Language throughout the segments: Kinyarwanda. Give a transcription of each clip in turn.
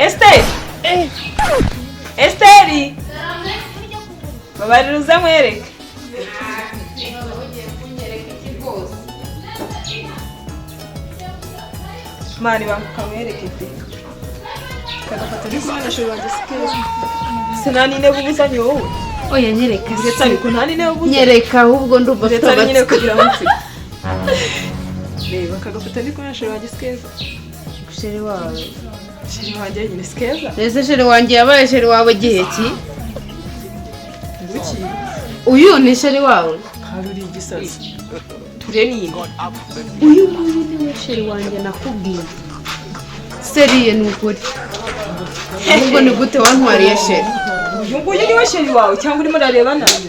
Esteri, Esteri, babarira uze nkwereke. Mani, banguka nkwereke pe. Kagafata ndi kumwe na chéri wanjye, si keza? Se nta n'intebe ubuzanye wowe? Oya, nyereka. Ndetse ariko nta n'intebe ubuzanye. Nyereka ahubwo, ndumva Ndetse afite ari nyine amatsiko. kugira ngo nsige. Reba kagafata ndi kumwe na chéri wanjye, si keza? Chéri wawe? Chéri wanjye nyine, si keza? Ese chéri wanjye yabaye chéri wawe gihe ki? Nguki? Uyu ni chéri wawe? Hari uri igisazi ture nini. Uyu nguyu niwe chéri wanjye nakubwiye? Sérieux? Ni ukuri? Ahubwo ni gute wantwariye chéri? Uyu nguyu niwe chéri wawe cyangwa urimo urareba nabi?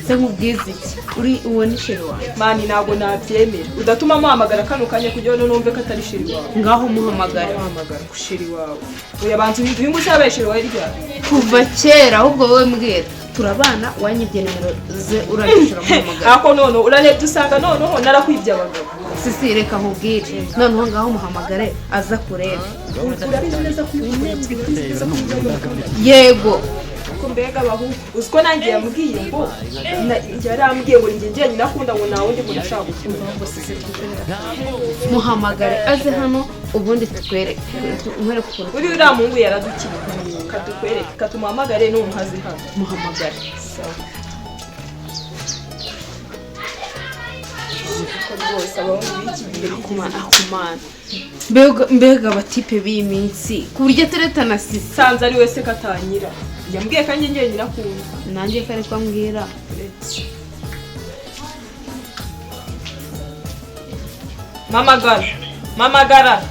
Se nkubwize iki? Uri uwo ni chéri wawe. Mani, ntabwo nabyemera. Udatuma muhamagara kano kanya kugira ngo numve ko atari chéri wawe. Ngaho muhamagara. Muhamagara ku chéri wawe. Oya, banza uyu nguyu yabaye chéri wawe ryari? Kuva kera. Ahubwo wowe mbwira, turabana, wanyibye nimero ze, urangije uramuhamagara. Ako none urarebye usanga noneho narakwibye abagabo. Sisi, reka nkubwire, noneho ngaho muhamagare aza kureba. Urabizi neza ko uyu urabizi neza ko uyu Yego. Ko mbega abahungu, uzi ko nanjye yambwiye ngo yarambwiye ngo njye njyenyine akunda, ngo nta wundi muntu ashaka gukunda. Muhamagare aze hano, ubundi tukwereke, nkwereke ukuntu. Uriya uriya muhungu yaradukiye. Katukwereke, katumuhamagare noneho aze hano. Muhamagare. Sawa. Ko rwose abahungu b'iki gihe Akumana, akumana, mbega mbega abatipe b'iyi minsi, ku buryo atereta na sisi. Sanze ari wese katanyira, yambwiye ko njye njyenyine akunda. Nanjye kare ko ambwira. Mamagara, mamagara.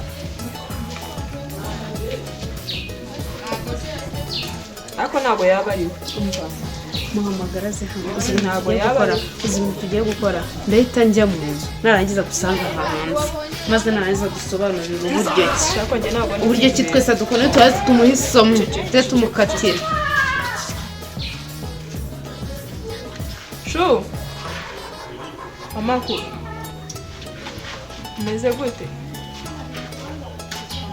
Ariko ntabwo yaba ari we. Muhamagara aze hano. Uzi ibintu Ntabwo tugiye yaba gukora? ari. Uzi ibintu tugiye gukora? Ndahita njya mu nzu, narangiza gusanga hanze, maze narangiza gusobanurira uburyo ki Ariko njye ntabwo ndi uburyo ki twese dukunda, turazi tumuha isomo, tujye tumukatira. Shu, amakuru umeze gute?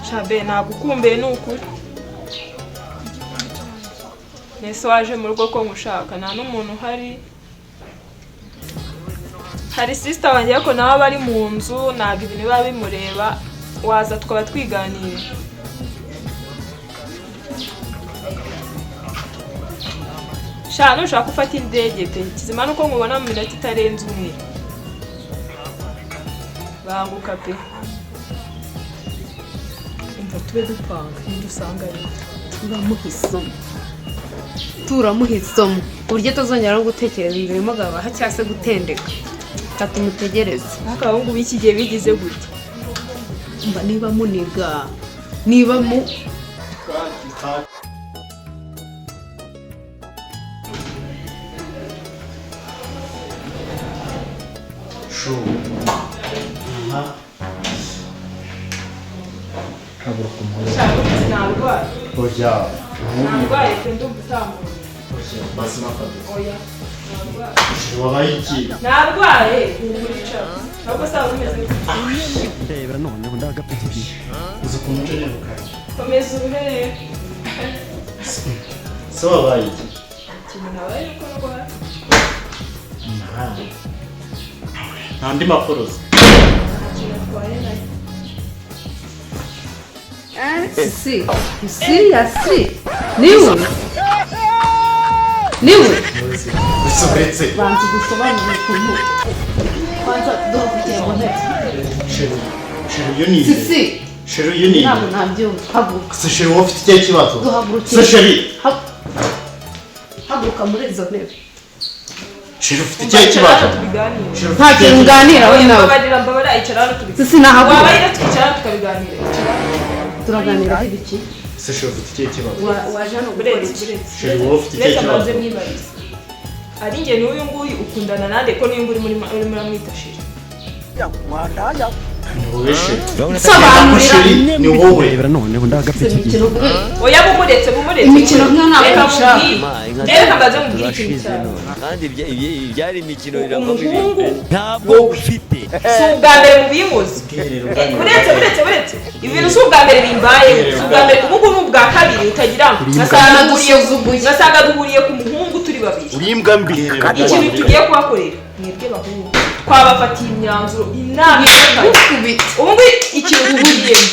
Shabe, ntabwo ukumbuye, ni ukuri. Nese waje mu rugo ko nkushaka, nta n'umuntu uhari? Hari sister wanjye, ariko nawe aba ari mu nzu, ntabwo ibintu biba bimureba. Waza tukaba twiganira. Sha, nushaka ufata indege pe. Kizima nuko nkubona mu minota itarenze umwe. Banguka pe. Umva, tube dupanga nidusanga ari Turamuha isomo, turamuha isomo ku buryo atazongera no gutekereza inzira imugabaha cyangwa se gutendeka. Reka tumutegereze. Ariko abahungu b'iki gihe bigize gutya. Mba niba muniga, niba mu Shu. Aha. Habura ukuntu. Sha, narwaye. Oya. Narwaye pe, ndumva utambuye. Oya, basi nafata. Oya, narwaye. Wabaye iki? Narwaye, humura, icara. Ahubwo saba umeze gute? Ndebera noneho ndagapfiriye. Uzi ukuntu nje nirukanye. Komeza uruhe rero. Se wabaye iki? Ikintu nabaye nuko ndwaye. Nta. Nta ndi makorozi. Ikintu atwaye nayo. Si seriously, niwe, niwe. Gusa uretse. Banza udusobanurire ukuntu, banza duhagurukire mu ntebe. Chéri, chéri, iyo ni. Sisi. Chéri, iyo ni. Ntabwo nabyumva, haguruka. Se chéri, wowe ufite ikihe kibazo? Duhagurukire. Se chéri, Haguruka muri izo ntebe. Chéri, ufite ikihe kibazo? Icara hano tubiganire. Chéri, ufite Nta ikihe kintu kibazo? nganiraho nawe. Mbabarira, mbabarira, icara hano tubiganire. Sisi, nahaguruka. Wabaye twicara hano tukabiganira. Icara hano. Turaganira ibiki? Se chéri, ufite ikihe kibazo? Waje hano gukora Buretse, iki? buretse. Chéri, wowe ufite ikihe Uretse kibazo? amaze mwibariza. Ari njye n'uyu nguyu, ukundana nande, ko n'uyu nguyu urimo uramwita chéri? Ni wowe chéri. Sobanurira. Chéri, ni wowe. Ndebera noneho ndagapfiriye. Imikino Oya, bumuretse, bumuretse. Imikino nk'iyo ntabwo Reka nshaka. mubwire, reka mbaze mubwire ikintu Turashize cyawe. none kandi ibyari imikino biravamo Umuhungu ibintu ntabwo ufite. Si ubwa mbere mubinkoze. Ubwiherero bwanyu. Buretse, buretse, buretse. Ibintu si ubwa mbere bimbayeho, si ubwa mbere. Ubu ngubu ni ubwa kabiri. Utagira ngo Dusuzuguye. ngasanga duhuriye ku muhungu turi babiri. Uri imbwa mbi. Ubwiherero Ikintu bwanyu. tugiye kuhakorera mwebwe bahungu, twabafatiye imyanzuro, inama ikakaye. Gukubita. Ubu ngubu ikintu duhuriyemo,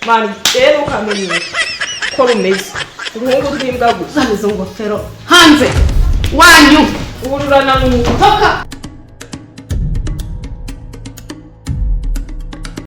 man, rero ukamenyera ko rumeze uruhungu rw'imbwa gusa. Uzana izo ngofero hanze wanyu. Ubu rurananuka. Toka.